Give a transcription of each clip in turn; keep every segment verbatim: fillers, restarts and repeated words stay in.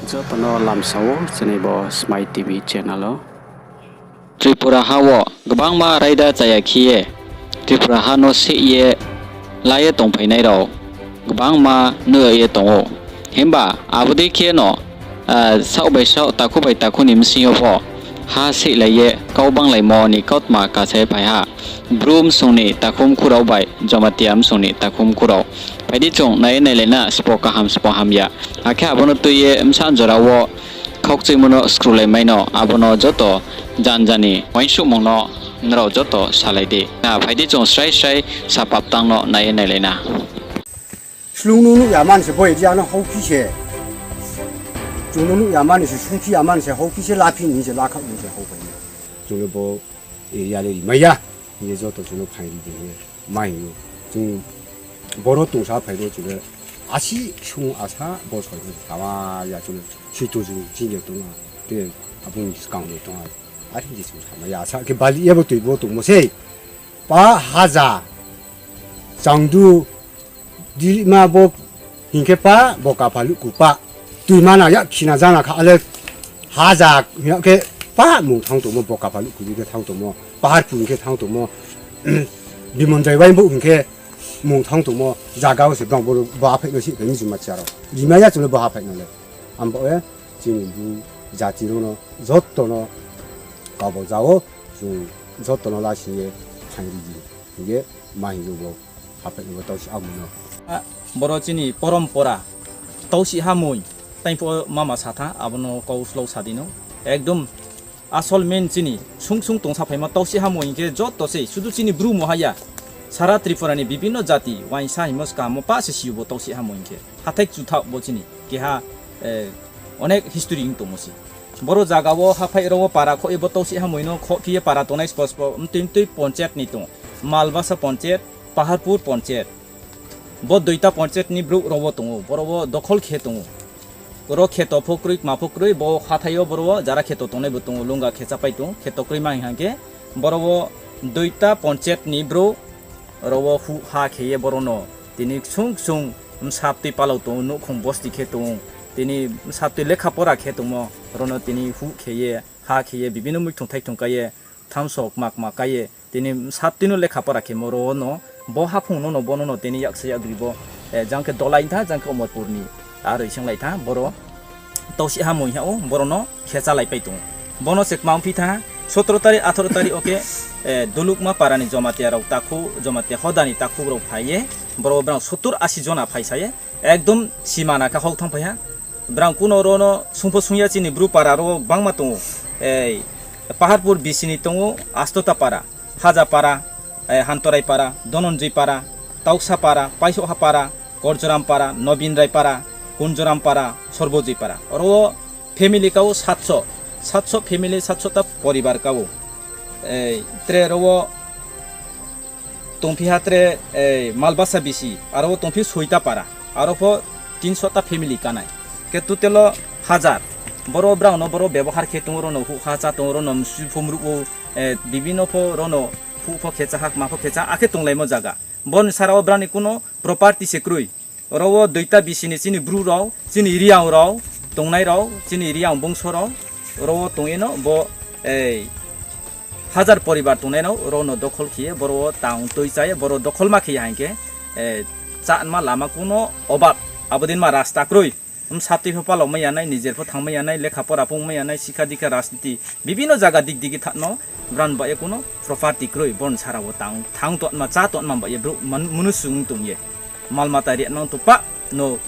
Joto no lamsa ou chini bo Smai T V channel o. Tripura ha wo gbangma raida chaya khe ye Tripura ha no seh ye la ye tongphainai rao gbangma nuh ye tong ou. Himba abo dei khe no, ah, saoh bai saoh, takhu bai takhu ni bsing yo pho ha sehlai ye kau banglaimo ni kautma kasa ye phai ha. Bru bsong ni takhu mkhu rao bai Jamatia bsong ni takhu mkhu rao. Phai di chung nai ye nailai na, sbo kaham sbo hamya. Akhe abo no tui ye bsa jora wo khaukchuimo no skrulai mai no, abo no joto janja ni uaingsouhmung no nrao joto salai di. Na, phai di chung srai srai sapaptang no nai ye nailai na. Slung no nuh ya mani se boi ri ya no hauphi se. Chung no nuh ya mani se, sungphi ya mani se, hauphi se, laphi ni se, lakhaoh ni se, hauphai ni. Chung le bo area le rimai ya hing ye joto chung no phaing ri di hing ye ma hing ou. Chung boro tongsa phai ro chung le asi sung asa bo soi no sama ya chung le suitu chung chini tong a, te abo ni skang ni tong a, are hing ye chung sama ya sa khe bali ye bo tui bo tongmo sei. Pa haja, changdu, dirima bo hing khe pa, bo kaphaluhku pa. Tuimana yak khina jana kha le haja hing ya khe pa mung thanng tongmo, bo kaphaluhku di khe thanng tongmo, Paharpur hing khe thanng tongmo, Bimondrai Wainbouh hing khe mung thanng tongmo, zaga wo se brang bo, bo haphai no sih phai mi juma cha rao. Rimai ya chung le bo haphai no le. Abo ye chini Bru jati rao no joto no kabo ja wo, chung joto no lasing ye phaing ri di hing ye ma hing ou bo haphai no bo tausih ha moi no. Boro chini porompora, tausih ha moi, tei pho mama sa tha, abo no kau slou sa di no. Ekdom asol main chini sung sung tongsa phaimo tausih ha moi hing khe joto se, sudu chini Bru mo ha ya. Sara Tripura ni bibhinno jati, uaingsa hingmo skamo pa se si ou bo tausih ha moi hing khe. Hathái kchuthaoh bo chini, keha, onek history ong tongmo se. Boro zaga wo haphai rao wo para khoh ye bo tausih ha moi no khoh phi ye para tongnai spo spo, mtui mtui ponchet ni tong ou. Malbasa ponchet, Paharpur ponchet. Bo duita ponchet ni brouh rao wo tong ou, boro wo dokhol khe tong ou. Ro kheto pho kroi, kma pho kroi, bo hathái yo boro wo jara kheto tongnai bo tong ou, lungga khe chápai tong ou, kheto kroima hing khe, boro wo duita ponchet ni brouh, ro wo huh ha khe ye boro no, tini ksung ksung bsaptui palao tong ou, nouhkhong bosti khe tong ou, tini bsaptui lekha pora khe tongmo, ro no tini huh khe ye, ha khe ye, bibhinno muithong thaithong kai ye, thamso kma kma kai ye, tini bsaptui no lekha pora khemo ro no, bo haphung no no, bo no no tini yaksa yakgri bo, jang khe Dolai tha, jang khe Omorpur ni, aro isenglai tha, boro tausih ha moi ha ou, boro no khe chálaipai tong ou. Bo no se kma ongphi tha, sotro tari, atharo tari o khe, Dulukma para ni Jamatia rao takhu, Jamatia hoda ni takhu rao phai ye, boro wo brang sottor asi jona phaisa ye, ekdom simana khe hao thanngphai ha. Brang kuno ro no sung pho sung ya, chini Bru para ro gbangma tong ou. Paharpur bisi ni tong ou, Astota para, Haja para, Hantorai para, Dononjoi para, Tauksa para, Paisoha para, Korjoram para, Nobin Rai para, Kunjoram para, Sorbojoi para. Ro wo family ka ou satso, satso family, satso ta poribar ka ou. Tre ro wo tongphi ha tre, Malbasa bisi, aro wo tongphi soita para, aro pho tinso ta family kanai. Khe total o hajar. Boro brao no boro bebohar khe tong ou, ro no huh ha chá tong ou, ro no msu pho mruh ou, bibhinno pho ro no huh pho khe chá ha, kma pho khe chá, akhe tonglaimo zaga. Bo ni sara wo brao ni kuno property se kroi. Ro wo duita bisi ni chini Bru rao, chini Reang rao, tongnai rao, chini Reang bungso rao, ro wo tong ye no bo, hajar poribar tongnai rao, ro no dokhol khe ye, boro wo tang tui chá ye, boro dokhol ma khe ya hing khe, chánma lama kuno obab, abo dei ma rasta kroi. Bsaptui pho palao mai ya nai, nijer pho thanng mai ya nai, lekha pora pung mai ya nai, sikha dikha rajniti, bibhinno zaga dik digi thanng no, brao ni ba ye kuno property kroi, bo ni sara wo tang, thanng tonma, chá tonma ba ye brouh man-, mnusu ong tong ye. Malmata ri nang tong pa no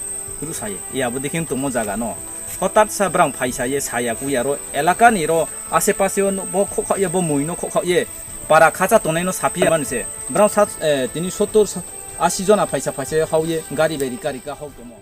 ruhsa ye. Abo dei khe tongmo zaga no. Hotat sa brao phaisa ye, saya ku ya ro, elaka ni ro, asepase wo no, bo khouhkhaoh ye, bo moi no khouhkhaoh ye, para khacha tongnai no saphi ya mani se. Brao sa, tini sottor, asi jona phaisa phaisa ye hao ye, gari bai rika rika hao tongmo.